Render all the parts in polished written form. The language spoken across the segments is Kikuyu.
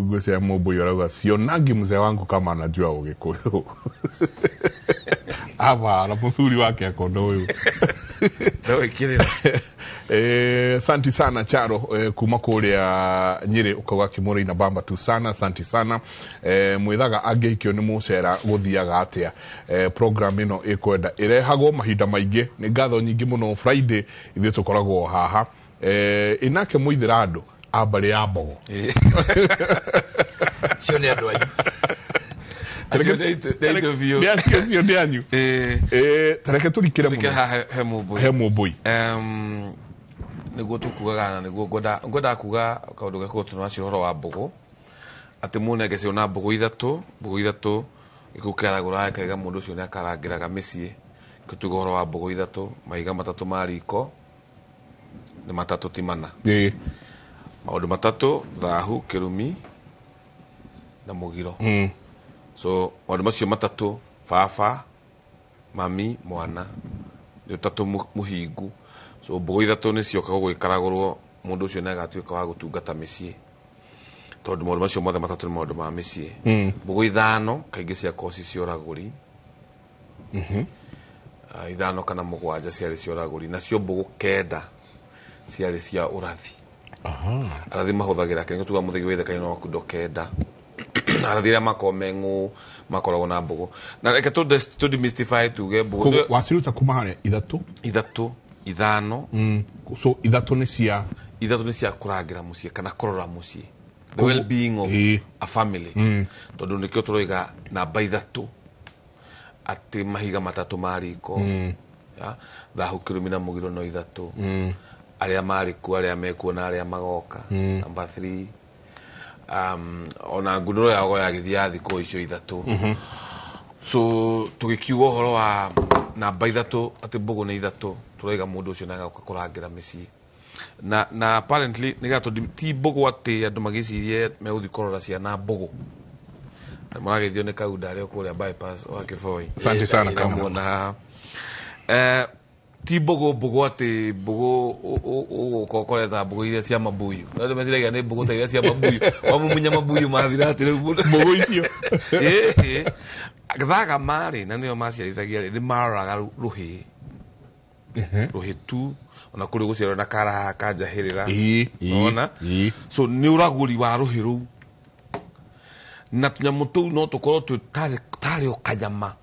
Ngwĩciria Mũmbũi arauga sionangi mzee wangu kama anajua Ũgĩkũyũ. Aba na mũthuri wake akona ũyũ. No ĩkĩrĩra. Santi sana Charo, kuma kũrĩa Nyĩrĩ ũkauga Kimũrĩ na bamba tu sana, santi sana. Mwĩthaga angĩhikio nĩ mũcera gũthiaga atĩa? Program ĩno ĩkwenda ĩrehagwo mahinda maingĩ, nĩ ngatho nyingĩ mũno. Friday ithuĩ tũkoragwo haha. Ĩnake mũithĩra andũ a mbarĩ ya Mbogo. Cio nĩ andũ anyu. Acio nĩ aitũ biũ. Nĩ acio, acio nĩ anyu. Tareke tũrikĩre Tũrikĩre mũno haha he Mũmbũi. He Mũmbũi. Nĩguo tũkugaga na nĩguo ngwendaga kuga kaũndũ gekũgũ tũnacio ũhoro wa mbũgũ, atĩ mũnenge cio na mbũgũ ithatũ, mbũgũ ithatũ gĩkũ kĩaragũra gĩkaiga mũndũ ũcio nĩ akarangĩraga mĩciĩ. Gĩtuga ũhoro wa mbũgũ ithatũ, mahiga matatũ ma riko nĩ matatũ ti mana. Maũndũ matatũ, thahu, kĩrumi na mũgiro. So maũndũ macio matatũ, baba, mami, mwana, nĩ ũtatũ mũhingu. So mbũgũ ithatũ nĩ cioka gũgĩkaragũrwo, mũndũ ũcio nĩ agatuĩka wa gũtungata mĩciĩ, tondũ maũndũ macio mothe matatũ nĩ maũndũ ma mĩciĩ. Mbũgũ ithano kaingĩ ciakorwo ci cia ũragũri. Ithano kana mũgwanja ciarĩ cia ũragũri, nacio mbũgũ 9 ciarĩ cia ũrathi. Arathi mahũthagĩra kĩrĩa tuga mũthenya wa ithaka-inĩ wa kundo 9. Arathi arĩa makoragwo me ng'ũ makoragwo na mbũgũ. Na reke tũ demystify tuge mbũgũ. Koguo waciruta kuma harĩa ithatũ? Ithatũ, ithano. So ithatũ nĩ cia Ithatũ nĩ cia kũrangĩra mũciĩ kana kũrora mũciĩ. The well-being of a family. Tondũ nĩkĩo tũroiga namba ithatũ, atĩ mahiga matatũ ma riko. Ya, thahu, kĩrumi na mũgiro no ithatũ. Arĩa marĩ kuo, arĩa mekuo na arĩa magoka. Number 3. Ona ngunũro yao yagĩthiĩ ya thikũ icio ithatũ. So tũgĩkiuga ũhoro wa namba ithatũ, atĩ mbũgũ nĩ ithatũ, tũraiga mũndũ ũcio nĩ agoka kũrangĩra mĩciĩ. Na apparently nĩgetha tũndi ti mbũgũ atĩ andũ magĩcirie megũthiĩ kũrora ciana mbũgũ. Na mũragĩthio nĩ Kaunda arĩa kũrĩa bypass wa Kĩboi. Asante sana, Kaunda. Muona haha. Ti mbũgũ mbũgũ atĩ mbũgũ ũgũka ũkoreta mbũgũ iria cia mabuyu. No andũ meciragia nĩ mbũgũ ta iria cia mabuyu. Wamumunya mabuyu mathira atĩ rĩu mũndũ- Mbũgũ icio. Ĩĩ. Thaga marĩ na nĩo maciarithagia rĩ, nĩ maroraga rũhĩ. Rũhĩ tu, ona kũrĩ gũciarwo na kara haha kanjahĩrĩra. Ona? So nĩ ũragũri wa rũhĩ rũu. Na tũnyamũ tũu no tũkorwo twĩ tarĩ o kanyama.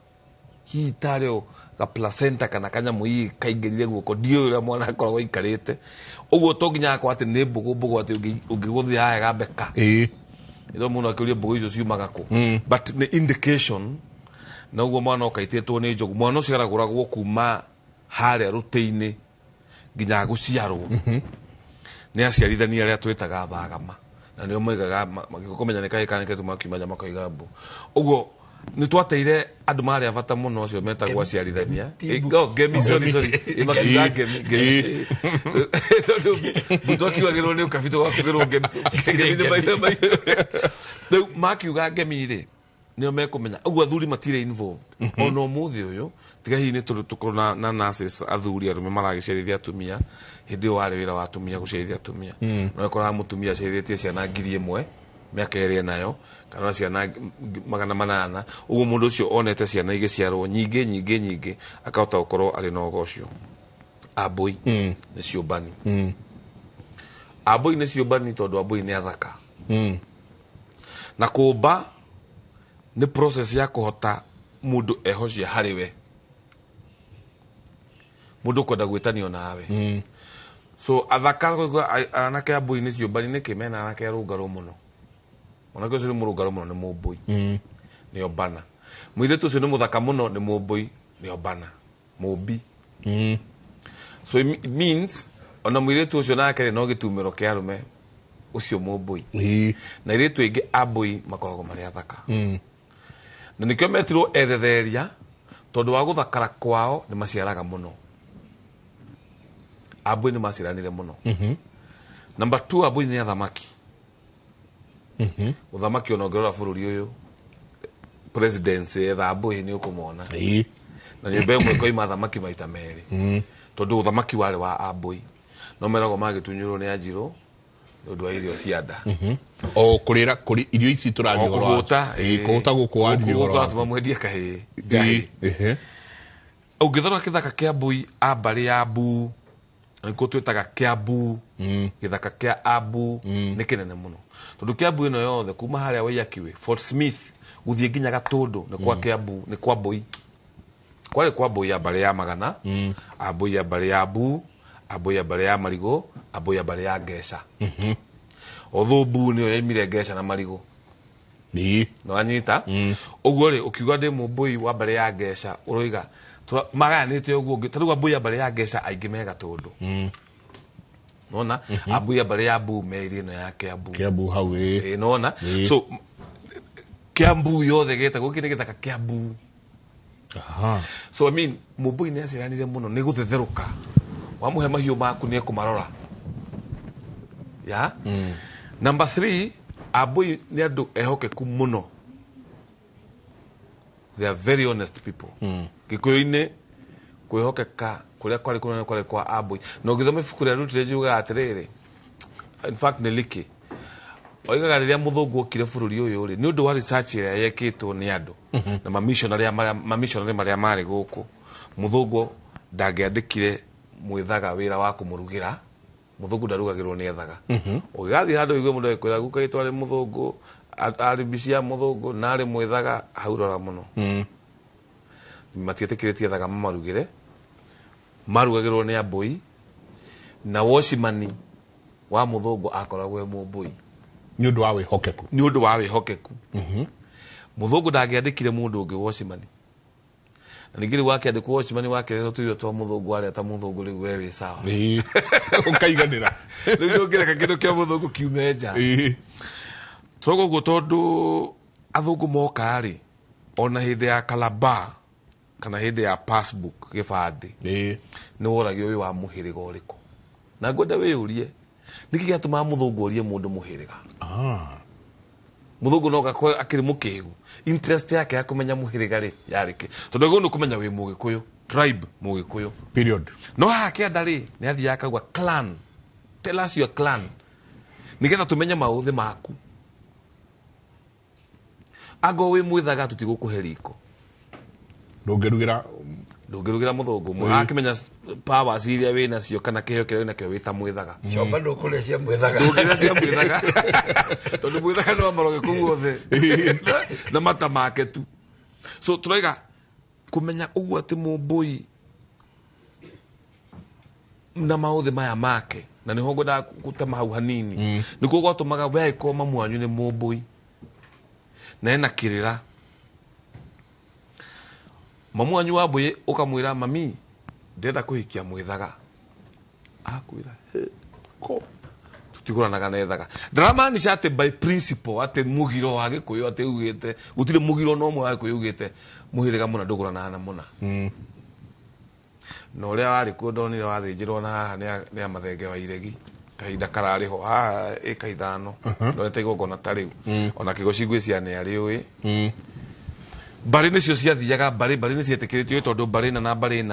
Hihi tarĩ o ga placenta kana kanyamũ hihi kaingĩrire guoko, ndiũĩ ũrĩa mwana akoragwo aikarĩte. Ũguo to nginya akorwo atĩ nĩ mbũgũ mbũgũ atĩ ũngĩgũthia haha ĩgambe ka. Ĩno mũndũ akĩũria mbũgũ icio ciumaga kũ. But nĩ indication, na ũguo mwana ũkaitĩtwo nĩ njogu. Mwana ũcio aragũragwo kuma harĩa rũtĩ-inĩ nginya gũciarwo. Nĩ aciarithania arĩa twĩtaga thagama. Na nĩo moigaga, magĩũka kũmenya nĩ kahĩĩ kana nĩ kairĩtu, makiuma nja makoiga mbu. Ũguo nĩ twateire andũ marĩ a bata mũno acio metagwo aciarithania. Oh, ngemi, sorry, sorry. Makiuga ngemi, ngemi. Tondũ mbu twakiugagĩrwo nĩ ũkabi, tũgakugĩrwo ngemi. Ngemi nĩ maithe maitũ. Rĩu makiuga ngemi rĩ, nĩo mekũmenya. Ũguo athuri matirĩ involved. Ona ũmũthĩ ũyũ, tiga hihi nĩ tondũ tũkorwo na nurses athuri arũme maragĩciarithia atumia, hĩndĩ ĩyo warĩ wĩra wa atumia gũciarithia atumia. No ũkoraga mũtumia aciarithĩtie ciana 1000 mĩaka ĩrĩa enayo, kana ciana 800. Ũguo mũndũ ũcio onete ciana igĩciarwo nyingĩ, nyingĩ, nyingĩ, akahota gũkorwo arĩ na ũgo ũcio. Ambũi nĩ ciũmbani. Ambũi nĩ ciũmbani tondũ ambũi nĩ athaka. Na kũmba nĩ process ya kũhota mũndũ ehocie harĩ we. Mũndũ kwenda gwĩtanio nawe. So athaka anake ambũi nĩ ciũmbani nĩkĩ mena anake arũngarũ mũno. Mwanake ũcio nĩ mũrũngarũ mũno nĩ mũmbũi. Nĩ ombana. Mũirĩtu ũcio nĩ mũthaka mũno nĩ mũmbũi, nĩ ombana. Mũmbi. So it means ona mũirĩtu ũcio nake rĩ, no gĩtumĩro kĩa arũme ũcio mũmbũi. Na airĩtu aingĩ ambũi makoragwo marĩ athaka. Na nĩkĩo metirwo ethetheria, tondũ wa gũthakara kwao nĩ maciaraga mũno. Ambũi nĩ maciaranire mũno. Number 2, ambũi nĩ athamaki. Ũthamaki ona ũngĩrora bũrũri ũyũ, presidency etha ambũi nĩ ũkũmona. Na nyũmba ĩmwe ĩkoima athamaki maita merĩ. Tondũ ũthamaki warĩ wa ambũi. No meragwo magĩtunyũrwo nĩ anjirũ, Nĩ ũndũ wa irio cia nda. O kũrĩra kũrĩ irio ici tũraria O ũhoro wa- kũhũta. Ĩĩ, kũhũta gũkũ waririe ũhoro wa- Gũkũ mwendia kahĩĩ njahĩ. Ĩĩ, ehe. Ũngĩthora kĩthaka kĩa mbui a mbarĩ ya mbu, nĩkuo twĩtaga Kĩambu, gĩthaka kĩa Ambu nĩ kĩnene mũno, tondũ Kĩambu ĩno yothe kuma harĩa Waiyaki Fort Smith gũthiĩ nginya Gatũndũ nĩ kwa Kĩambu, nĩ kwa mbui, kwarĩ kwa mbui ya mbarĩ ya Magana, ambui ya mbarĩ ya Mbu, ambui ya mbarĩ ya Marigũ, ambui ya mbarĩ ya Ngeca. Although Mbu nĩyo yaimire Ngeca na Marigũ. Ĩĩ. Nĩwanyita ũguo rĩ, ũkiuga ndĩ mũmbũi wa mbarĩ ya Ngeca, ũroiga magayanĩte ũguo ũngĩ. Ta rĩu ambui ya mbarĩ ya Ngeca aingĩ me Gatũndũ, nona ambui ya mbarĩ ya Mbu me area ĩno ya Kĩambu. Kĩambu hau, ĩĩ. Ĩĩ, nona so Kĩambu yothe gĩtagwo gĩkĩ nĩ gĩthaka Kĩambu. So I mean, mũmbũi nĩ aciaranire mũno, nĩ gũthetherũka, wamũhe mahiũ maku nĩ ekũmarora ya. Number three, ambũi nĩ andũ ehokeku mũno. They are very honest people. Gĩkũyũ-inĩ kwĩhokeka kũrĩa kwarĩ kũnene kwarĩ kwa ambũi, na ũngĩthoma ibuku rĩa Routledge riugaga atĩrĩrĩ, in fact nĩ Leakey oigaga, rĩrĩa mũthũngũ okire bũrũri ũyũ rĩ, nĩ ũndũ wa research ĩrĩa yekĩtwo nĩ andũ na mamishonary marĩa marĩ gũkũ, mũthũngũ ndangĩandĩkire mwĩthaga wĩra wa kũmũrugĩra. Mũthũngũ ndarugagĩrwo nĩ ethaga. Ũgĩgathiĩ handũ ũigue mũndũ agĩkwĩra guka witũ arĩ mũthũngũ, arĩ mbici ya mũthũngũ na arĩ mwĩthaga, hau rora mũno. Matiĩtĩkĩrĩtie ethaga mamarugĩre, marugagĩrwo nĩ ambũi, na wocimani wa mũthũngũ akoragwo e mũmbũi. Nĩ ũndũ wa wĩhokeku. Nĩ ũndũ wa wĩhokeku. Mũthũngũ ndangĩandĩkire mũndũ ũngĩ wocimani, na ningĩ rĩu wakĩandĩkwo wocimani wakĩrehwo tũirio twa mũthũngũ arĩa ta mũthũngũ, rĩu we wĩ sawa. Ĩĩ. Ũkaiganĩra. Rĩu ndũngĩreka kĩndũ kĩa mũthũngũ kiume nja. Tũrauga ũguo tondũ athũngũ moka rĩ, ona hĩndĩ ya Calabar kana hĩndĩ ya passbook, gĩbandĩ, nĩ woragio wĩ wa mũhĩrĩga ũrĩkũ, na ngwenda wĩyũrie nĩkĩ gĩatũmaga mũthũngũ orie mũndũ mũhĩrĩga. Mũthũngũ no gakorwo akĩrĩ mũkĩgu, interest yake ya kũmenya mũhĩrĩga rĩ yarĩ kĩ? Tondũ agĩrĩirwo nĩ kũmenya wĩ mũgĩkũyũ, tribe mũgĩkũyũ. Period. No haha kĩanda rĩ, nĩ athiaga akauga clan, tell us your clan, nĩgetha tũmenye maũthĩ maku. Angorwo wĩ mwĩthaga, tũtigũkũhe riko. Ndũngĩrugĩra. Ndũngĩrugĩra mũthũngũ. Akĩmenya powers iria wĩ nacio kana kĩheo kĩrĩa wĩ nakĩo wĩ ta mwĩthaga. Comba ndũkũrĩa cia mwĩthaga. Ndũngĩrĩa cia mwĩthaga, tondũ mwĩthaga no amaroge kũu guothe na mata make tu. So tũraiga kũmenya ũguo atĩ mũmbũi na maũthĩ maya make, na nĩho ngwendaga gũtema hau hanini, nĩkuo gwatũmaga we angĩkorwo mamu wanyu nĩ mũmbũi na ena kĩrĩra, mamu wanyu wa mbũi ũkamwĩra, "Mami, ndĩrenda kũhikia mwĩthaga," akwĩra, "Hĩ, ko tũtigũranaga na ethaga." Ndaramaanisha atĩ by principle atĩ mũgiro wa gĩkũyũ atĩ ugĩte, gũtirĩ mũgiro no ũmwe wa gĩkũyũ ugĩte mũhĩrĩga mũna ndũgũranaga na mũna. Na ũrĩa warĩ kuo ndonire wathĩnjĩrwo na haha nĩ a mathenge wa iregi kahinda kararĩ ho haha ĩka 5, ndonete igongona ta rĩu ona kĩgoci ngwĩciria nĩ arĩ ũĩ. Mbarĩ nĩcio ciathiaga, mbarĩ nĩ cietĩkĩrĩtio, tondũ mbarĩ na mbarĩ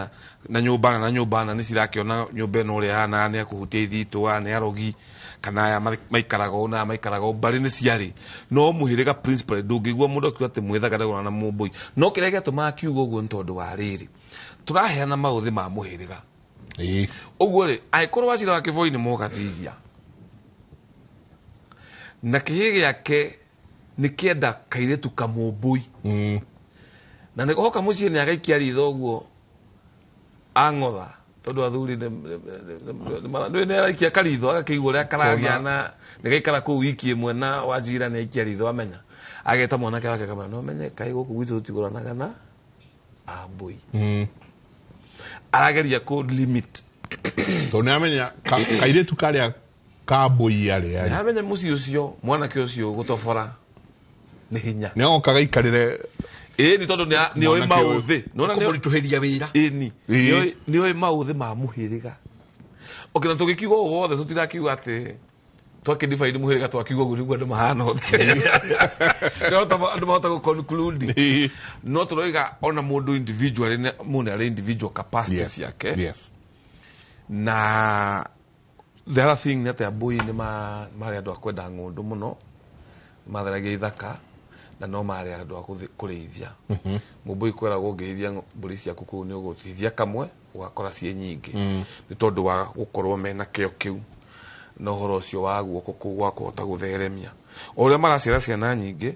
na nyũmba na nyũmba na nĩ cirakĩona nyũmba ĩno ũrĩa ĩhana, nĩ akũhutia ithitũ, aya nĩ arogi kana aya maikaraga ũũ na aya maikaraga ũũ. Mbarĩ nĩ ciarĩ, no mũhĩrĩga principally ndũngĩigua mũndũ akiuga atĩ mwĩthaga ndagũrana na mũmbũi. No kĩrĩa gĩatũmaga kiugo ũguo nĩ tondũ wa rĩrĩ, tũraheana maũthĩ ma mũhĩrĩga. Ũguo rĩ, angĩkorwo wacira wa kĩboi nĩ mũgathigia na kĩhĩ gĩake nĩ kĩenda kairĩtu kamũmbũi, na nĩ hoka mũciĩ nĩ agaikia ritho ũguo ang'otha, tondũ athuri nĩ araikia karitho agakĩigua ũrĩa kararia, na nĩ gaikara kũu wiki ĩmwe na wanjira nĩ aikia ritho amenya, ageta mwanake wake akamwĩra, "No menye kaĩ gũkũ gwitũ tũtigũranaga na ambũi." Arageria kũ limit. Tondũ nĩ amenya kairĩtu karĩa kambũi arĩa nĩ amenya mũciĩ ũcio mwanake ũcio gũtobora nĩ hinya. Nĩ agoka gaikarĩre. Ĩĩ, nĩ tondũ nĩ oĩ Mwanake ũyũ. maũthĩ. Nĩwona Kũmũritũhĩria wĩra. Ĩni nĩ oĩ maũthĩ ma mũhĩrĩga. Okay, na tũgĩkiuga ũũ wothe tũtirakiuga atĩ twakĩdefine mũhĩrĩga, twakiuga ũguo nĩguo andũ mahana othe. Andũ mahota gũ conclude. No tũroiga ona mũndũ individually, mũndũ arĩ individual capacity ciake. Na The other thing nĩ atĩ Ambũi nĩ marĩ andũ a kwenda ng'ũndũ mũno, matheragia ithaka na no marĩ andũ a kũrĩithia. Mũmbũi kweragwo ũngĩrĩithia mbũri ciaku kũu nĩ ũgũtithia kamwe ũgakora ciĩ nyingĩ, nĩ tondũ wa gũkorwo mena kĩo kĩu na ũhoro ũcio wa guoko kũu wa kũhota gũtheremia. O ũrĩa maraciara ciana nyingĩ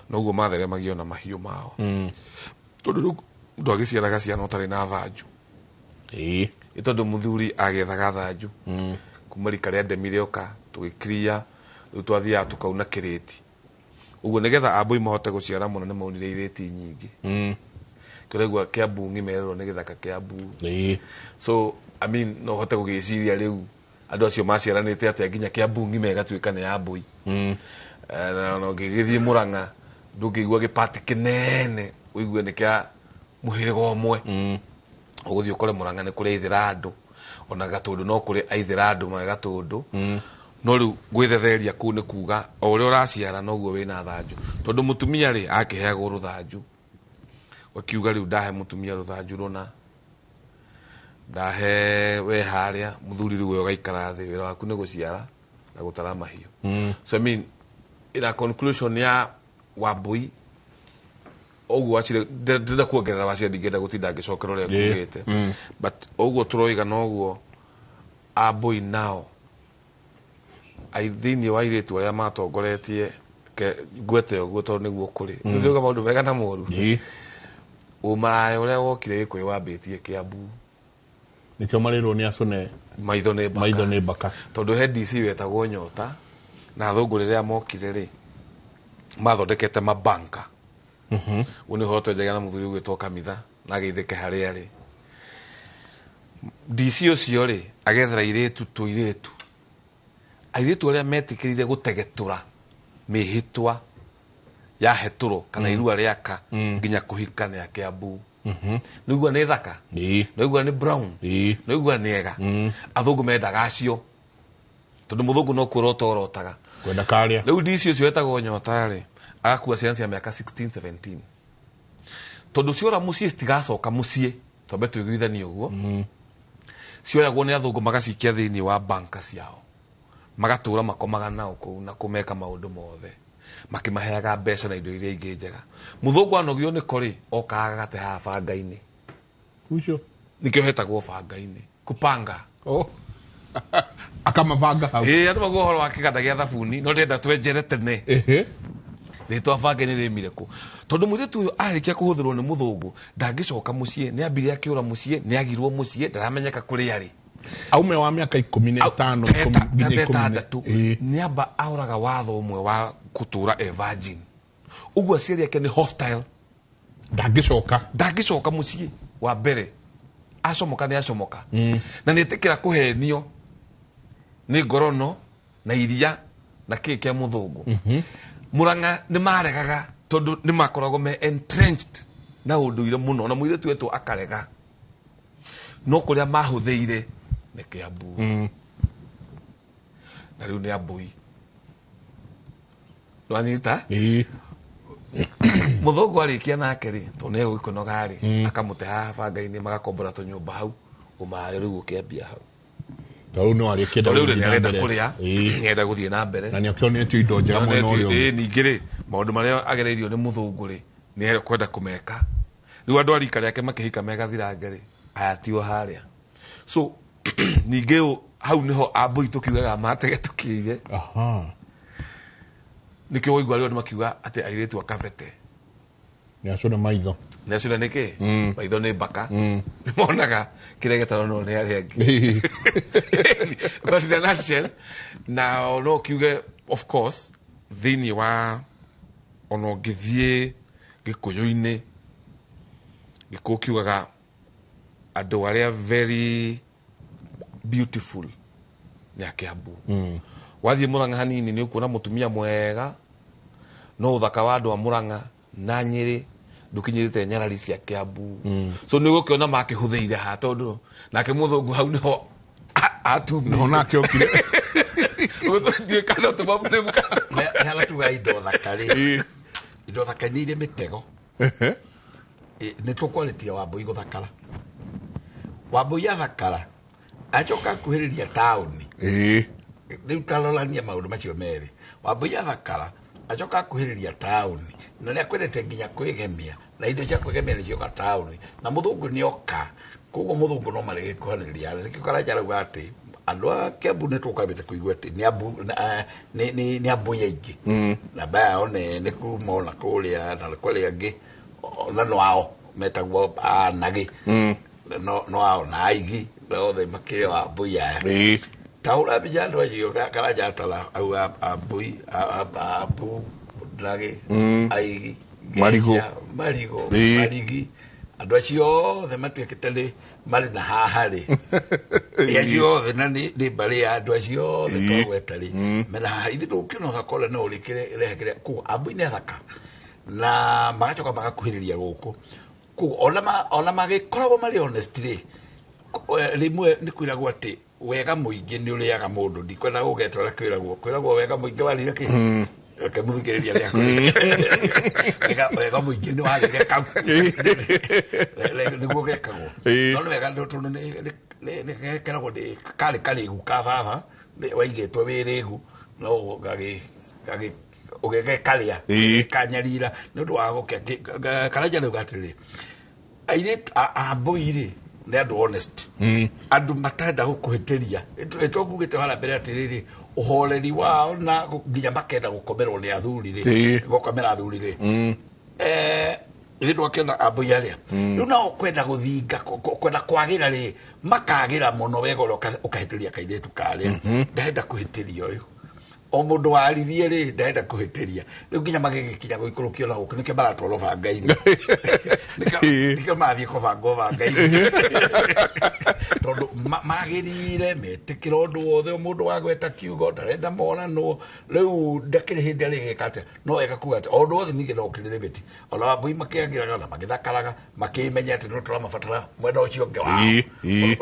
noguo matheremagia na mahiũ mao, tondũ rĩu mũndũ agĩciaraga ciana ũtarĩ na thanju. Nĩ tondũ mũthuri agethaga thanju kuma rika rĩa ndemire oka tũgĩkiria rĩu twathiaga tũkauna kĩrĩti ũguo nĩgetha Ambũi mahote gũciara mũno nĩ maunire irĩti nyingĩ. Kĩraigua Kĩambu ng'imererwo nĩ gĩthaka Kĩambu. So I mean no hote gũgĩciria rĩu andũ acio maciaranĩte atĩa nginya Kĩambu ng'ima ĩgatuĩka nĩ ya Mbũi. Na ũngĩgĩthiĩ Mũrang'a ndũngĩigua gĩpati kĩnene ũigue nĩ kĩa mũhĩrĩga ũmwe. Ũgũthiĩ ũkore Mũrang'a nĩ kũrĩ aithĩra andũ, ona Gatũndũ no kũrĩ aithĩra andũ me Gatũndũ. No rĩu gwĩthetheria kũu nĩ kuga o ũrĩa ũraciara noguo wĩna thanju, tondũ mũtumia rĩ akĩheagwo rũthanju ũkiuga rĩu ndahe mũtumia rũthanju rũna, ndahe we harĩa mũthuri, rĩu we ũgaikara thĩ, wĩra waku nĩ gũciara na gũtara mahiũ. So I mean, in a conclusion ya Wambũi ũguo wacire, ndĩrenda kuongerera wacire, ndingĩenda gũtinda ngĩcokera ũrĩa ngugĩte, but ũguo tũroiga noguo Ambũi nao thĩinĩ wa airĩtu arĩa matongoretie ngwete ũguo tondũ nĩguo kũrĩ tũtiuga maũndũ mega na moru. Ũmaraya ũrĩa wokire Gĩkũyũ wambĩtie Kĩambu. Nĩkĩo marĩrwo nĩ acũne maitho nĩ mbaka. Maitho nĩ mbaka. Tondũ he DC wetagwo Nyota na athũngũ rĩrĩa mokire rĩ mathondekete mabanka. Ũyũ nĩ ũhoro twenjagia na mũthuri ũgwĩtwo Kamitha na ageithĩke harĩa arĩ. DC ũcio rĩ agethera airĩtu tũirĩtu, airĩtu arĩa metĩkĩrire gũtegetũra mĩhĩtwa ya hetũro kana irua rĩaka nginya kũhika nĩ a Kĩambu. Nĩigua nĩ thaka, nĩigua nĩ brown, nĩigua nĩ ega. Athũngũ mendaga acio tondũ mũthũngũ no kuorota orotaga kwenda karĩa. Rĩu DC ũcio wetagwo Nyota rĩ agakua ciana cia mĩaka 16 17, tondũ ciora mũciĩ citigacoka mũciĩ, twambe tũiguithanie ũguo. Cioyagwo nĩ athũngũ magacikia thĩinĩ wa banka ciao, magatũra makomaga nao kũu na kũmeka maũndũ mothe makĩmaheaga mbeca na indo iria ingĩ njega. Mũthũngũ anogio nĩ kũrĩ okaga gagate haha banga-inĩ. Ucio nĩkĩo hetagwo banga-inĩ, kupanga. Oh. Akamabanga hau. Ĩĩ, andũ maguo ũhoro wa kĩganda gĩa thabuni no ndĩrenda twenjere tene. Rĩtwa banga-inĩ rĩmire kũ? Tondũ mũirĩtu ũyũ arĩkia kũhũthĩrwo nĩ mũthũngũ ndangĩcoka mũciĩ, nĩ ambire akĩũra mũciĩ, nĩ agirwo mũciĩ, ndaramenyeka kũrĩa arĩ. Aume wa mĩaka 15 nginya 60 nĩ amba aũraga watho ũmwe wa gũtũra e virgin, ũguo aciari ake nĩ hostile. Ndangĩcoka. Ndangĩcoka mũciĩ wa mbere, acomoka nĩ acomoka na nĩ etĩkĩra kũhenio nĩ ngorono na iria na kĩ kĩa mũthũngũ. Mũrang'a nĩ maregaga tondũ nĩ makoragwo me entrenched na ũndũire mũno, na mũirĩtu wetwo akarega, no kũrĩa mahũthĩire nĩ Kĩambu na rĩu nĩ Ambũi. Nwanyita? Mũthũngũ arĩkia nake rĩ, tondũ nĩ egũgĩkũnoga rĩ, akamũte haha banga-inĩ, magakombora tũnyũmba hau, ũmaraya rĩu ũkĩambia hau. Tondũ rĩu no arĩkia. Tondũ rĩu nĩ arenda kũrĩa, nĩ arenda gũthiĩ na mbere. Na nĩ akĩonetio indo njega mwena ũrĩa ũngĩ. Ningĩ rĩ maũndũ marĩa agereirio nĩ mũthũngũ rĩ nĩ ekwenda kũmeka. Rĩu andũ a rika rĩake makĩhika megathirange rĩ, aya tio harĩa. So ningĩ hau nĩho Ambũi tũkiugaga mategetũkĩire. Nĩkĩo waigua rĩu andũ makiuga atĩ airĩtu a Kabete nĩ acũne maitho. Nĩ acũne nĩkĩ? Maitho nĩ mbaka, nĩ monaga kĩrĩa gĩtaronwo nĩ arĩa angĩ. But in a nutshell, na no kiuge of course thĩinĩ wa ona ũngĩthiĩ Gĩkũyũ-inĩ, Gĩkũyũ kiugaga andũ arĩa very beautiful nĩ a Kĩambu. Wathiĩ Mũrang'a hanini nĩ ũkuona mũtumia mwega, no ũthaka wa andũ a Mũrang'a na Nyĩrĩ ndũkinyĩrĩte nyarari cia Kĩambu. So nĩ ũgũkĩona makĩhũthĩire ha, tondũ nake mũthũngũ hau nĩho atumbĩte. Nĩho nake okire. Ndiũĩ kana tũmamũrĩmu kana. Nĩ haratuga indo thaka rĩ. Indo thaka nĩ irĩ mĩtego. Nĩ tũkwarĩtia Wambũi gũthakara. Wambũi athakara. Acoka akuhĩrĩria taũni. Rĩu tarorania maũndũ macio merĩ. Wambũi athakara acoka akuhĩrĩria taũni na nĩ akwendete nginya kwĩgemia na indo cia kwĩgemia nĩ cioka taũni na mũthũngũ nĩ oka koguo mũthũngũ no marĩgĩkuhanĩrĩria. Nĩkĩo Karanja arauga atĩ andũ a Kiambu nĩ tũkambĩte kũigua atĩ nĩ ambũi aingĩ namba yao nene kuma ona kũrĩa na kũrĩa angĩ ona no ao metagwo anagĩ no ao na aigi na othe makĩrĩ ambũi aya. Taũra mbica andũ acio Karanja atara au ambũi ambu nagĩ aigi marigo marigi andũ acio othe matuĩkĩte nĩ marĩ na haha rĩ acio othe na nĩ mbarĩ ya andũ acio othe twagweta rĩ mena haha ithuĩ tũgũkĩona ũthaka ũrĩa no ũrĩkĩrehe kĩrĩa koguo ambũi nĩ athaka na magacoka magakuhĩrĩria gũkũ koguo ona magĩkoragwo marĩ honest rĩ rĩmwe nĩ kwĩragwo atĩ wega mũingĩ nĩ ũrĩaga mũndũ ndikwenda gũgeta ũrĩa kwĩragwo wega mũingĩ warĩire kĩ reke mũthikĩrĩria rĩakwa wega mũingĩ nĩ warĩire kau nĩguo gekagwo no nĩ wega tondũ nĩ keragwo nĩ karĩ karĩgu ka baba waigĩtwo wĩ rĩgu no ũgĩgekarĩa kanyarira nĩ ũndũ wa gũkĩa Karanja rĩu atĩrĩrĩ airĩtu ambũi rĩ nĩ andũ honest andũ matenda gũkũhĩtĩria ĩtokugĩte harĩa mbere atĩrĩrĩ ũhoreri wao na nginya makenda gũkomerwo nĩ athuri rĩ gũkomera athuri rĩ ithuĩ twakĩona ambũi arĩa rĩu nao kwenda gũthinga kwenda kwagĩra rĩ makagĩra mũno wega ũrĩa ũkahĩtĩria kairĩtu karĩa ndahenda kũhĩtĩria ũyũ o mũndũ waririe rĩ ndahenda kũhĩtĩria rĩu nginya magĩgĩkinya gũikũrũkio na gũkũ nĩkĩo maratwarwo banga-inĩ nĩkĩo marathiĩ kũbangwo banga-inĩ tondũ magĩrire metĩkĩra ũndũ wothe o mũndũ wagweta kiugo ndarenda monanwo rĩu ndakĩrĩ hĩndĩ arĩgĩka atĩa no wega kuga atĩ o ũndũ wothe ningĩ no ũkĩrĩre mĩtĩ ona wambũi makĩagĩraga na magĩthakaraga makĩmenya atĩ no tũramabatara mwena ũcio ũngĩ wao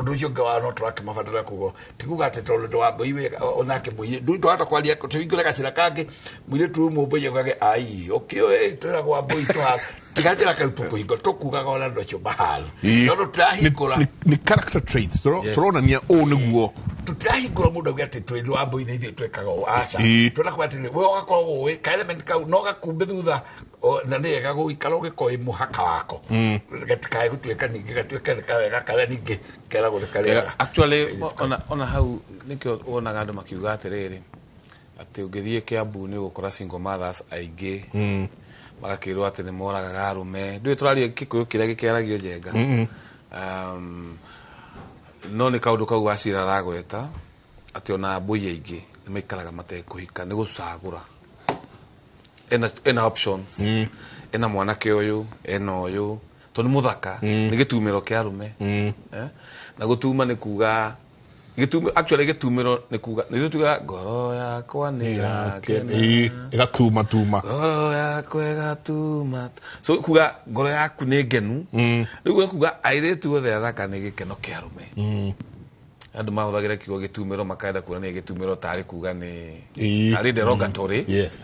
ũndũ ũcio ũngĩ wao no tũrakĩmabatara koguo ti kuga atĩ tondũ wambũi wega onake mũirĩtu twahota kwaria tũhingũre gacĩra kangĩ mũirĩtu ũyũ mũmbũi augage ai ũkĩũĩ twĩragwo wambũi tũhana tigacĩra kau tũkũhingũra tũkugaga ona andũ acio mahana no tũtirahingũra nĩ character traits tũronania ũũ nĩguo tũtirahingũra mũndũ auge atĩ twĩ wambũi nĩ ithuĩ twĩkaga ũũ aca twenda kuga atĩrĩrĩ we ũgakorwo ũĩ ka element kau no gakumbe thutha na nĩ wega gũikara ũgĩkoĩ mũhaka wako gatikae gũtuĩka ningĩ gatuĩke nĩ kawega karĩa ningĩ keragwo nĩ karĩega. Actually ona hau nĩkĩo wonaga andũ makiuga atĩrĩrĩ atĩ ũngĩthiĩ Kiambu nĩ ũgũkora single mothers aingĩ magakĩrwo atĩ nĩ moragaga arũme ndũĩ tũraria Gĩkũyũ kĩrĩa gĩkĩaragio Njenga no nĩ kaũndũ kau Wachira aragweta atĩ ona ambũi aingĩ nĩ maikaraga matekũhika nĩ gũcagũra ena options ena mwanake ũyũ ena ũyũ tondũ nĩ mũthaka nĩ gĩtumĩro kĩa arũme na gũtuma nĩ kuga actually gĩtumĩro nĩ kuga nĩ tugaga ngoro yakwa nĩ ĩrakena ĩgatuma tuma ngoro yakwa ĩgatuma so kuga ngoro yaku nĩ ngenu rĩu kuga airĩtu othe athaka nĩ gĩkeno kĩa arũme andũ mahũthagĩra kiugo gĩtumĩro makaenda kuonania gĩtumĩro tarĩ kuga nĩ tarĩ derogatory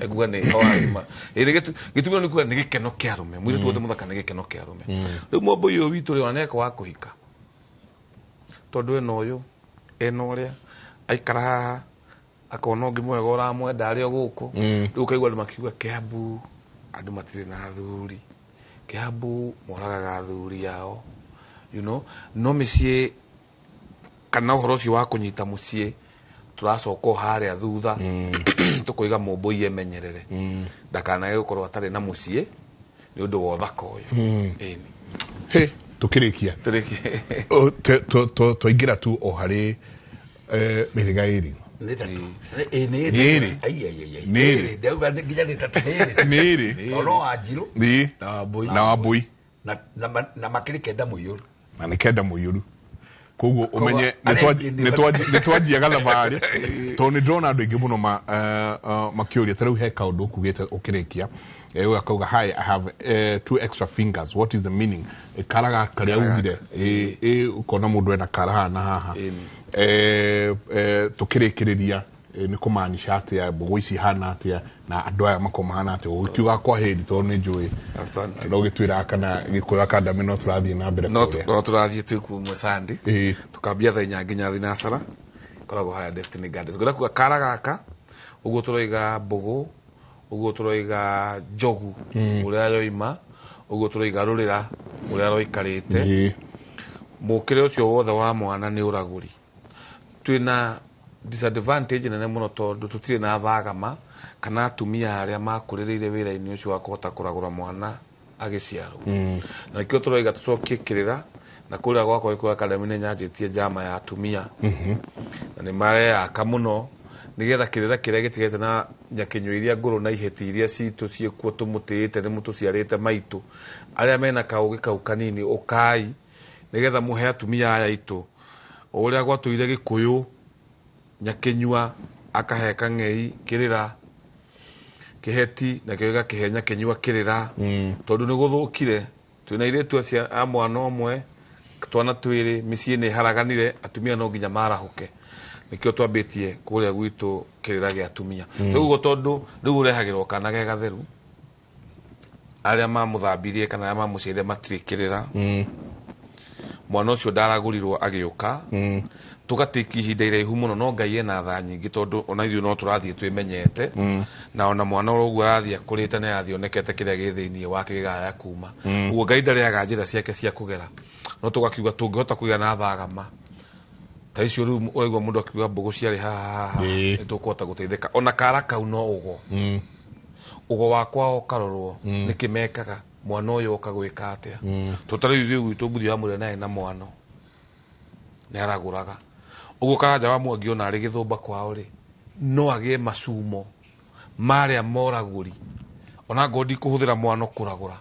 kuga nĩ o agima gĩtumĩro nĩ kuga nĩ gĩkeno kĩa arũme mũirĩtu wothe mũthaka nĩ gĩkeno kĩa arũme rĩu mũmbũi ũyũ witũ rĩ ona nĩeka wa kũhika tondũ ena ũyũ ena ũrĩa aikara haha akona ũngĩ mwega ũramwenda arĩ o gũkũ rĩu ũkaigua andũ makiuga Kiambu andũ matirĩ na athuri Kiambu moragaga athuri ao you know no mĩciĩ kana ũhoro ũcio wa kũnyita mũciĩ tũracoka o harĩa thutha tũkoiga mũmbũi emenyerere ndakanage gũkorwo atarĩ na mũciĩ nĩ ũndũ wa ũthaka ũyũ ĩni he tũkĩrĩkia twaingĩra tu o harĩ mĩhĩrĩga ĩrĩ nĩ na wambũi na makĩrĩ kenda mũiyũru na nĩ kenda mũiyũru koguo ũmenye nĩ twanjiaga thabarĩ tondũ nĩ ndĩrona andũ aingĩ mũno makĩũria ta rĩu he kaũndũ ũkugĩte ũkĩrĩkia ũyũ akauga hi I have 2 extra fingers what is the meaning kara karĩa ugire ũkona mũndũ ena kara haha na haha tũkĩrĩkĩrĩria Nĩ kũmaanisha atĩa mbũgũ ici ihana atĩa na andũ aya makorwo mahana atĩa ũgĩkiuga kwa hĩndĩ tondũ nĩ njũĩ? Asante. No gĩtwĩraga kana Gĩkũyũ Academy no tũrathiĩ na mbere no kũrĩa. No tũrathiĩ twĩ kuo Sunday. Tukambia thaa 4 nginya thinacara, koragwo harĩa Destiny Gardens. Ngwenda kuga kara gaka ũguo tũroiga mbũgũ, ũguo tũroiga njogu ũrĩa yoima, ũguo tũroiga rũrĩra ũrĩa roikarĩte. Mũkĩre ũcio wothe wa mwana nĩ ũragũri. Twĩna disadvantage nene mũno tondũ tũtirĩ na thagama kana atumia arĩa makũrĩrĩire wĩra-inĩ ũcio wa kũhota kũragũra mwana agĩciarwo. Na nĩkĩo tũroiga tũcokie kĩrĩra na kũrĩa gwakwa Gĩkũyũ Academy nĩ nyanjĩtie njama ya atumia na nĩ mareyaka mũno nĩgetha kĩrĩra kĩrĩa gĩtigĩte na nyakinyũ iria ngũrũ na iheti iria citũ ciĩkuo tũmũtĩĩte nĩ mũtũciarĩte maitũ arĩa mena kaũgĩ kau kanini ũkai nĩgetha mũhe atumia aya aitũ o ũrĩa gwatũire Gĩkũyũ nyakinyua akahe kang'ei kĩrĩra kĩheti nakĩo gĩgakĩhe nyakinyua kĩrĩra tondũ nĩ gũthũkire. Twĩna airĩtu acio a mwana ũmwe twana twĩrĩ mĩciĩ nĩ ĩharaganire atumia no nginya marahũke nĩkĩo twambĩtie kũrĩa gwitũ kĩrĩra gĩa atumia. Rĩu ũguo tondũ rĩu ũrehagĩrwo kana ge gatheru arĩa mamũthambirie kana arĩa mamũciarire matirĩ kĩrĩra. Mwana ũcio ndaragũrirwo agĩũka tũgatĩki ihinda iraihu mũno no Ngai ena tha nyingĩ tondũ ona ithuĩ no tũrathiĩ twĩmenyete na ona mwana ũguo arathiĩ akũrĩte nĩ arathiĩ onekete kĩrĩa gĩ thĩinĩ wake gĩgaya kuma. Ũguo Ngai ndarĩaga njĩra ciake cia kũgera no tũgakiuga tũngĩhota kũgĩa na thagama ta icio rĩu ũraigua mũndũ akiuga mbũgũ ciarĩ haha haha nĩ tũkũhota gũteithĩka. Ona kara kau no ũgo ũgo wakwa ũkarorwo nĩkĩ mekaga mwana ũyũ oka gwĩka atĩa. Tondũ ta rĩu ithuĩ gwitũ mbuthi wa mũrĩa naye na mwano nĩ aragũraga ũguo Karanja wa Mwangi ona arĩ gĩthũmba kwao rĩ no agĩe macumo marĩa moragũri ona ngorwo ndikũhũthĩra mwano kũragũra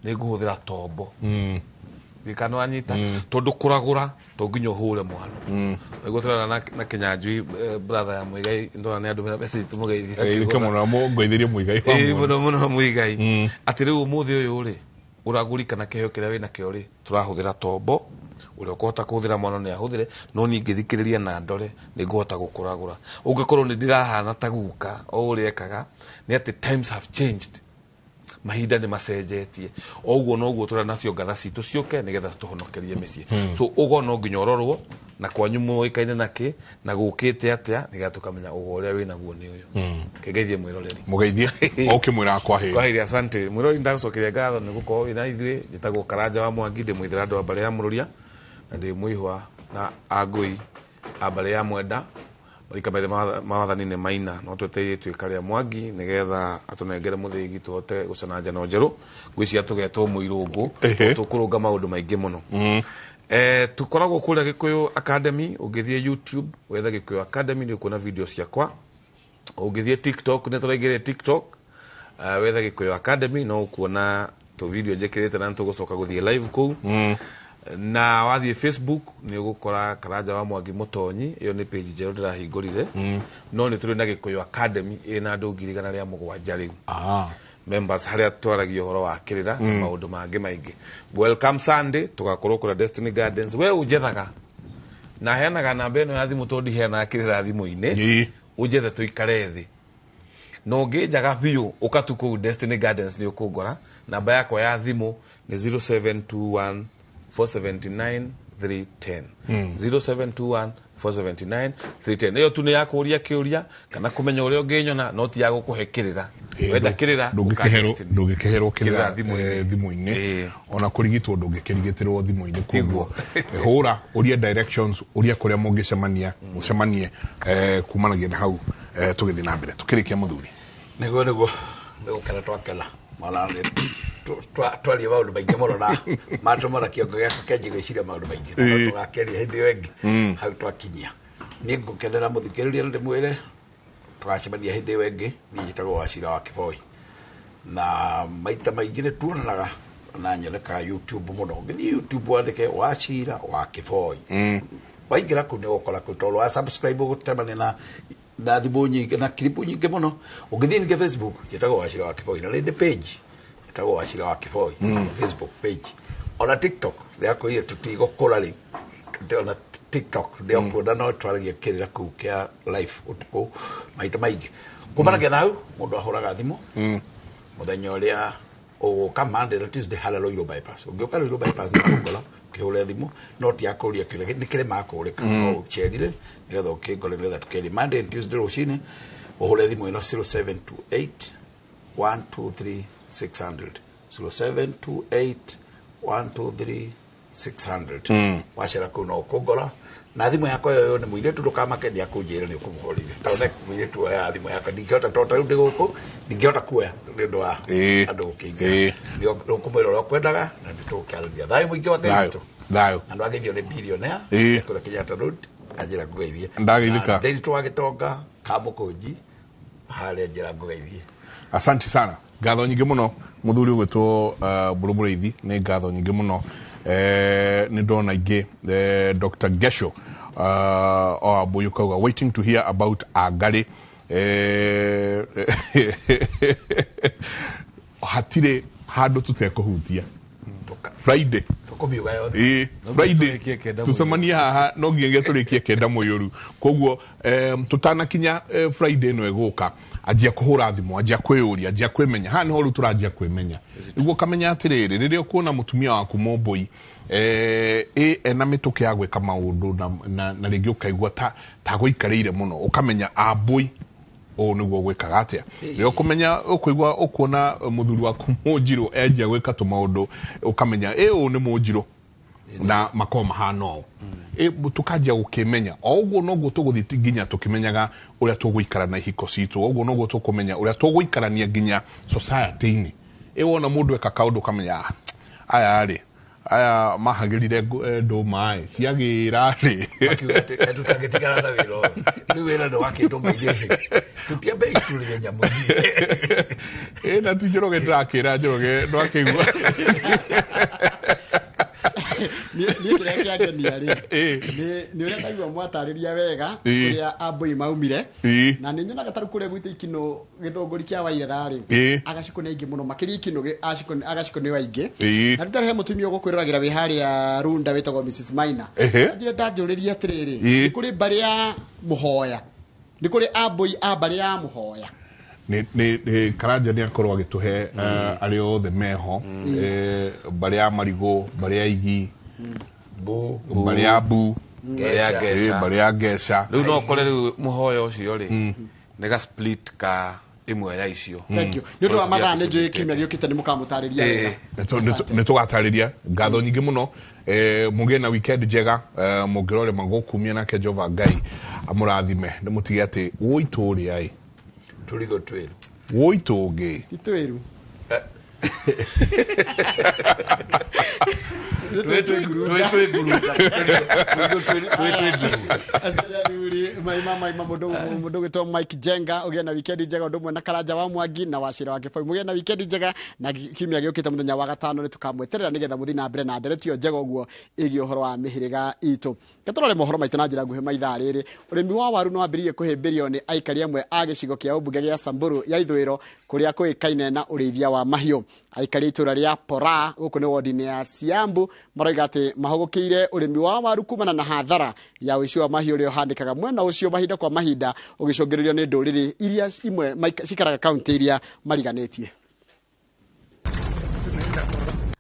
nĩ ngũhũthĩra tombo ndikana wanyita tondũ kũragũra to nginya ũhũre mwano. Nĩguo tũrona na Kĩnyanjui brother ya Muigai ndona nĩ andũ mena message tũmũgeithie. Ĩke mũno mũngoithĩrie Muigai wa muno. Mũno mũno Muigai atĩ rĩu ũmũthĩ ũyũ rĩ ũragũri kana kĩheo kĩrĩa wĩna kĩo rĩ tũrahũthĩra tombo ũrĩa ũkũhota kũhũthĩra mwana nĩ ahũthĩre no niĩ ngĩthikĩrĩria na ndore nĩ ngũhota gũkũragũra. Ũngĩkorwo nĩ ndĩrahana ta guka o ũrĩa ekaga nĩ atĩ times have changed, mahinda nĩ macenjetie o ũguo noguo tũrĩa nacio ngatha citũ ciũke nĩgetha citũhonokerie mĩciĩ. So ũgo no nginya ũrorwo na kwanyu mũĩkaine nakĩ na gũkĩte atĩa nĩgetha tũkamenya ũgo ũrĩa wĩnaguo nĩ ũyũ. Kĩgeithie mwĩroreri. Mũgeithie o ũkĩmwĩra kwa hĩndĩ. Kwa hĩndĩ asante mwĩroreri ndagũcokeria ngatho nĩ gũkorwo wĩna ithuĩ. Njĩtagwo Karanja wa Mwangi ndĩ mũithĩra andũ a mbarĩ ya Mũrũria na ndĩ mũihwa na angũi a mbarĩ ya Mwenda marika methe mawathani nĩ maina no twetereire ituĩka rĩa Mwangi nĩgetha atũnengere mũthĩgi tũhote gũcana njano njerũ ngwĩciria tũgetwo mũirũngũ tũkũrũnga maũndũ maingĩ mũno. Tũkoragwo kũrĩa Gĩkũyũ Academy ũngĩthiĩ YouTube wethe Gĩkũyũ Academy nĩ ũkuona video ciakwa ũngĩthiĩ TikTok nĩ tũraingĩrire TikTok wethe Gĩkũyũ Academy no ũkuona tũ video njĩkĩrĩte na nĩtũgũcoka gũthiĩ live kũu. Na wathiĩ Facebook nĩ ũgũkora Karanja wa Mwangi Mũtonyi ĩyo nĩ page njerũ ndĩrahingũrire no nĩ tũrĩ na Gĩkũyũ Academy ĩna andũ 107,000 rĩu members harĩa twaragia ũhoro wa kĩrĩra na maũndũ mangĩ maingĩ. Welcome Sunday tũgakorwo kũrĩa Destiny Gardens. We ũnjethaga na heanaga namba ĩno ya thimũ tondũ ndiheanaga kĩrĩra thimũ-inĩ ũnjethe tũikare thĩ na ũngĩnjaga biũ ũkatu kũu Destiny Gardens nĩ ũkũngora. Namba yakwa ya thimũ nĩ 0721 479 310 0721 479 310. Ĩyo tu nĩ ya kũũria kĩũria kana kũmenya ũrĩa ũngĩnyona no ti ya gũkũhe kĩrĩra. Wenda kĩrĩra ndũngĩkĩherwo kĩrĩra thimũ-inĩ ona kũrigitwo ndũngĩkĩrigitĩrwo thimũ-inĩ koguo hũra ũrie directions ũrie kũrĩa mũngĩcemania mũcemanie kumanagia na hau tũgĩthiĩ na mbere tũkĩrĩkia mũthuri. Nĩguo nĩguo nĩgũkena twakena mwana twaria maũndũ maingĩ mũno na matũmana kĩongo gĩakwa kĩanjie gwĩciria maũndũ maingĩ no tũgakeria hĩndĩ ĩyo ĩngĩ hau twakinyia. Niĩ ngũkenera mũthikĩrĩria na ndĩmwĩre tũgacemania hĩndĩ ĩyo ĩngĩ. Niĩ njĩtagwo Wachira wa Kĩboi na maita maingĩ nĩ tuonanaga na nyonekaga YouTube mũno. Ũngĩthiĩ YouTube wandĩke Wachira wa Kĩboi waingĩra kũu nĩ ũgũkora kũu tondũ wa subscribe ũgũtemania na thimũ nyingĩ na clip nyingĩ mũno. Ũngĩthiĩ ningĩ Facebook njĩtagwo Wachira wa Kĩboi na nĩ page njĩtagwo Wachira wa Kĩboi Facebook page. Ona TikTok yakwĩrire tũtigũkũra rĩu ona TikTok ndio kuona no twaragia kirira kuu kia live utuku maita maingi kumanagia thau mundu ahuraga thimu muthenya uria uguka Monday na Tuesday harĩa Ruiru bypass ũngĩũka Ruiru bypass nĩ kũngora ũkĩhũre thimũ no ti akũria kĩũria nĩ kĩrĩ makũrĩka no ũcerire nĩgetha ũkĩngore nĩgetha tũkĩarie Monday and Tuesday rũcinĩ ũhũre thimũ ĩno 0728 123 600 0728 123 600 wacera kũu no ũkũngora na thimũ yakwa ĩyo nĩ mũirĩtu ndũkamake ndiakũnjĩra nĩ ũkũmũhũrire tondũ mũirĩtu oya thimũ yakwa ndingĩhota tondũ rĩu ndĩ gũkũ ndingĩhota kuoya nĩ ũndũ wa andũ gũkĩingĩra nĩ ũkũmwĩra ũrĩa ũkwendaga na nĩ tũgũkĩarĩria thayũ mũingĩ wa Ngai witũ thayũ andũ ageithio nĩ billionaire kũrĩa Kenyatta Road anjĩra ngũgeithie ndageithĩka Ndĩritũ wa Gĩtonga Kamũkũnji harĩa njĩra ngũgeithie. Asante sana ngatho nyingĩ mũno mũthuri ũgwĩtwo Mbũrũ Mũrĩithi nĩ ngatho nyingĩ mũno nĩ ndona ingĩ Dr. Gesho o Ambũyũ kauga waiting to hear about Angarĩ hatirĩ handũ tũtekũhutia Friday tũkũmiuga yothe Friday tucemanie haha no nginyagia tũrĩkie kenda mũyũru koguo tũtanakinya Friday ĩno ĩgũka anjia kũhũra thimũ anjia kwĩyũria anjia kwĩmenya haha nĩho rĩu tũranjia kwĩmenya nĩguo ũkamenya atĩrĩrĩ rĩrĩa ũkuona mũtumia waku mũmbũi ena mĩtũkĩ ya gwĩka maũndũ na rĩngĩ ũkaigua ta gũikarĩire mũno ũkamenya ambũi ũũ nĩguo gwĩkaga atĩa rĩrĩa ũkũmenya ũkũigua ũkuona mũthuri waku mũnjirũ enjia gwĩka tũmaũndũ ũkamenya ũũ nĩ mũnjirũ na makorwo mahana ũũ tũkanjia gũkĩmenya o ũguo noguo tũgũthiĩ nginya tũkĩmenyaga ũrĩa tũgũikara na ihiko citũ ũguo noguo tũkũmenya ũrĩa tũgũikarania nginya society-inĩ wona mũndũ eka kaũndũ ũkamenya aya rĩ aya mahagĩrire ndũma ĩ ciagĩra rĩ makiuga atĩ tũtangĩtigana na wĩra ũyũ rĩu wĩra nĩ wakĩtwo maithĩ tũtiambe itũrĩre nyamũ na ti Njoroge ndĩrakĩra Njoroge ndwakĩigua niĩ kĩrĩa kĩangenia rĩ nĩ ũrĩa ndaigua mwatarĩria wega ũrĩa ambũi maumire na nĩ nyonaga tarĩu kũrĩa gwitũ Ikinũ gĩthũngũri kĩa Wairera rĩ agacikũ nĩ aingĩ mũno makĩria Ikinũ agacikũ nĩ aingĩ na rĩu ndarĩ mũtumia ũgũkwĩroragĩra wĩ harĩa Runda wĩtagwo Mrs Maina njĩra ndanjũrĩria atĩrĩrĩ nĩ kũrĩ mbarĩ ya mũhoya nĩ kũrĩ ambũi a mbarĩ ya mũhoya nĩ Karanja nĩ akorwo agĩtũhe arĩa othe meho mbarĩ ya marigũ mbarĩ ya igi mbarĩ ya mbu mbarĩ ya ngeca rĩu no ũkore rĩu mũhoya ũcio rĩ nĩ ga split ka ĩmwe ya icio. Thank you nĩ ũndũ wa mathaa nĩ njũĩ kiumia gĩũkĩte nĩ mũkamũtarĩria wega nĩ tũgatarĩria ngatho nyingĩ mũno mũgĩe na weekend njega mũngĩrore magũkumia nake Jehova Ngai amũrathime nĩ mũtige atĩ wũi tũrĩa ĩ tũrigo twĩru wũi tũngĩ ti twĩru maima mundu gwitwo Mike Jenga ugie na weekend njega undu mwe na Karanja wa Mwangi na Wacira wa Kĩboi mugie na weekend njega na kiumia gĩũkĩte mũthenya wa gatano nĩ tũkamweterera nĩgetha mũthiĩ na mbere na ndereti ĩyo njega ũguo ĩgiĩ ũhoro wa mĩhĩrĩga itũ gatũrore mohoro maitũ na njĩra nguhĩ maithaa rĩrĩ ũrĩmi wa waru nĩ wambĩrĩirie kũhĩmbĩrio nĩ aikari amwe a gĩcigo kĩa ũmbunge gĩa Samburu ya ithũĩro kũrĩa kũĩkaine na ũrĩithia wa mahiũ aikari itũra rĩa Pora gũkũ nĩ wodi-inĩ ya Siambu maroiga atĩ mahũgũkĩire ũrĩmi wa waru kumana na hathara ya ũici wa mahiũ ũrĩa ũhanĩkaga mwena ũcio mahinda kwa mahinda ũgĩcũngĩrĩrio nĩ ndũrĩrĩ iria imwe cikaraga kaunti iria mariganĩtie.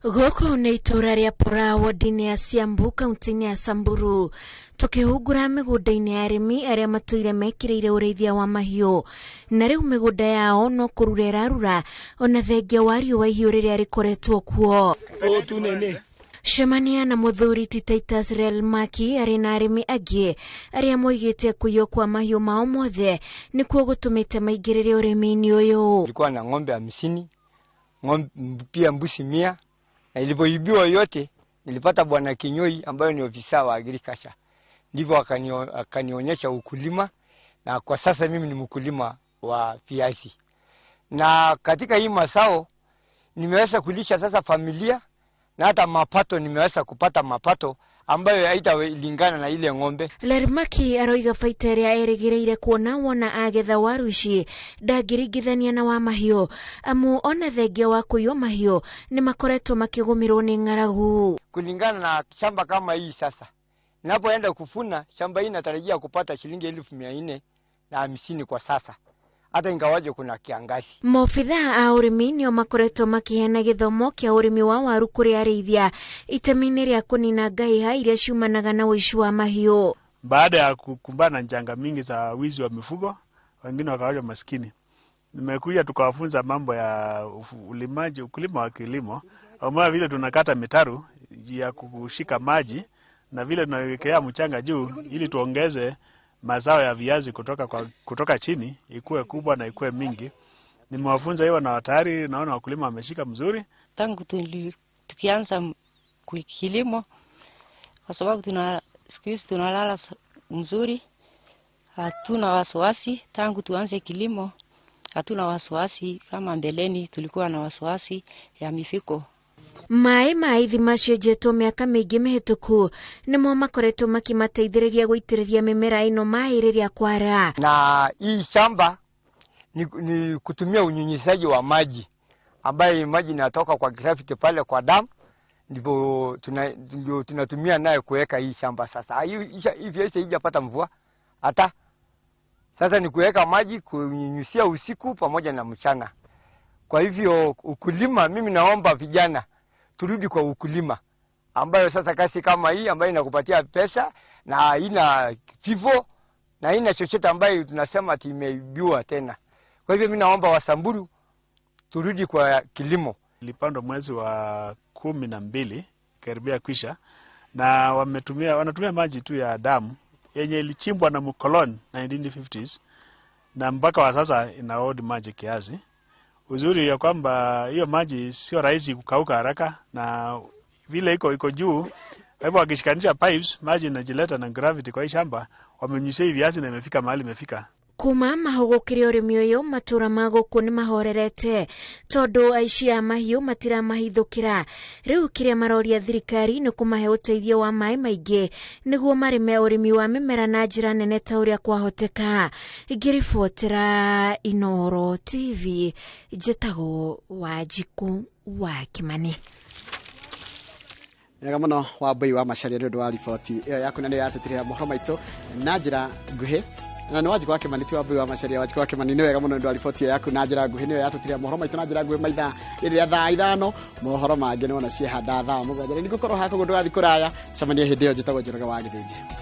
Gũkũ nĩ itũra rĩa Pora wodi-inĩ ya Siambu kaunti-inĩ ya Samburu tũkĩhungura mĩgũnda-inĩ ya arĩmi arĩa matũire mekĩrĩire ũrĩithia wa mahiũ na rĩu mĩgũnda yao no kũrura ĩrarura ona thengia wa riũa ihiũ rĩrĩa rĩkoretwo kuo. Cemania na mũthuri ti Titus Relmaki arĩ na arĩmi angĩ arĩa moigĩte kũiywo kwa mahiũ mao mothe nĩkuo gũtũmĩte maingĩrĩre ũrĩmi-inĩ ũyũ. Nilikuwa na ng'ombe 50, ng'ombe pia mbuzi 100 na ilipoibiwa yote nilipata bwana Kinyoi ambayo ni ofisa wa agriculture. Ndivyo akanionyesha ukulima na kwa sasa mimi ni mkulima wa viazi. Na katika hii masao nimeweza kulisha sasa familia na hata mapato nimeweza kupata mapato ambayo haitalingana na ile ng'ombe. Lermaki aroiga baita ĩrĩa erĩgĩrĩire kuona wona agetha waru ici ndangĩringithania na wa mahiũ amu ona thengia wa kũiywo mahiũ nĩ makoretwo makĩgũmĩrwo nĩ ng'aragu. Kulingana na shamba kama hii sasa Ninapoenda kuvuna shamba hii natarajia kupata shilingi 450,000 kwa sasa, hata ingawaje kuna kiangazi. Maobithaa a ũrĩmi nĩo makoretwo makĩheana gĩthomo kĩa ũrĩmi wa waru kũrĩ arĩithia itemi-inĩ rĩa kũnina ngaiha iria ciumanaga na ũici wa mahiũ. Baada ya kukumbana na janga mingi za wizi wa mifugo, wengine wakawa maskini. Nimekuja tukawafunza mambo ya ulimaji, ukulima wa kilimo, kama vile tunakata mitaru ya kushika maji na vile tunawekea mchanga juu ili tuongeze mazao ya viazi kutoka chini ikue kubwa na ikue mingi. Nimewafunza hiyo na tayari naona wakulima wameshika mzuri. Tangu tukianza kilimo, kwa sababu siku hizi tunalala mzuri, hatuna wasiwasi. Tangu tuanze kilimo hatuna wasiwasi kama mbeleni tulikuwa na wasiwasi ya mifuko. Maĩ ma ithima cienjetwo mĩaka mĩingĩ mĩhĩtũku nĩmo makoretwo makĩmateithĩrĩria gũitĩrĩria mĩmera ĩno maĩ rĩrĩa kwara. Na hii shamba ni kutumia unyunyizaji wa maji ambaye maji inatoka kwa gravity pale kwa dam, ndipo tunatumia nayo kuweka hii shamba. Sasa hii viazi haijapata mvua hata sasa, ni kuweka maji kunyunyizia usiku pamoja na mchana. Kwa hivyo ukulima, mimi naomba vijana turudi kwa ukulima, ambayo sasa kazi kama hii ambayo inakupatia pesa na haina vifo na haina chochote ambayo tunasema ati imeibiwa tena. Kwa hivyo mimi naomba Wasamburu turudi kwa kilimo. Ilipandwa mwezi wa 12 karibia kwisha, na wanatumia maji tu ya damu yenye ilichimbwa na mkoloni 1950s, na mpaka wa sasa inahold maji kiasi. Uzuri ya kwamba hiyo maji sio rahisi kukauka haraka, na vile iko juu, kwa hivyo wakishikanisha pipes maji inajileta na gravity kwa hii shamba, wamenyunyizia viazi na imefika mahali imefika. Kuma mahũgũkĩre ũrĩmi ũyũ matũra ma gũkũ nĩ mahorerete tondũ aici a mahiũ matiramahithũkĩra. Rĩu kĩrĩa maroria thirikari nĩ kũmahe ũteithio wa maĩ maingĩ nĩguo marĩme ũrĩmi wa mĩmera na njĩra nene ta ũrĩa kwahoteka. Ngĩribotera Inooro TV, njĩtagwo Wanjikũ wa Kĩmani. Wega mũno Wambui wa Macharia nĩ ũndũ wa riboti ĩyo yaku, na nĩyo yatũtirĩra mohoro maitũ na njĩra nguhĩ. Na nĩ Wanjikũ wa Kĩmani, ti Wambui wa Macharia, Wanjikũ wa Kĩmani. Nĩ wega mũno nĩ ũndũ wa riboti yaku na njĩra nguhĩ, nĩyo yatũtirĩra mohoro maitũ na njĩra nguhĩ maithaa rĩrĩa thaa 5. Mohoro mangĩ nĩ wona ciehanda thaa 7. Nĩ ngũkorwo haha koguo ndũgathiĩ kũraya, cemania hĩndĩ ĩyo. Njĩtagwo Njoroge wa Gĩthĩnji.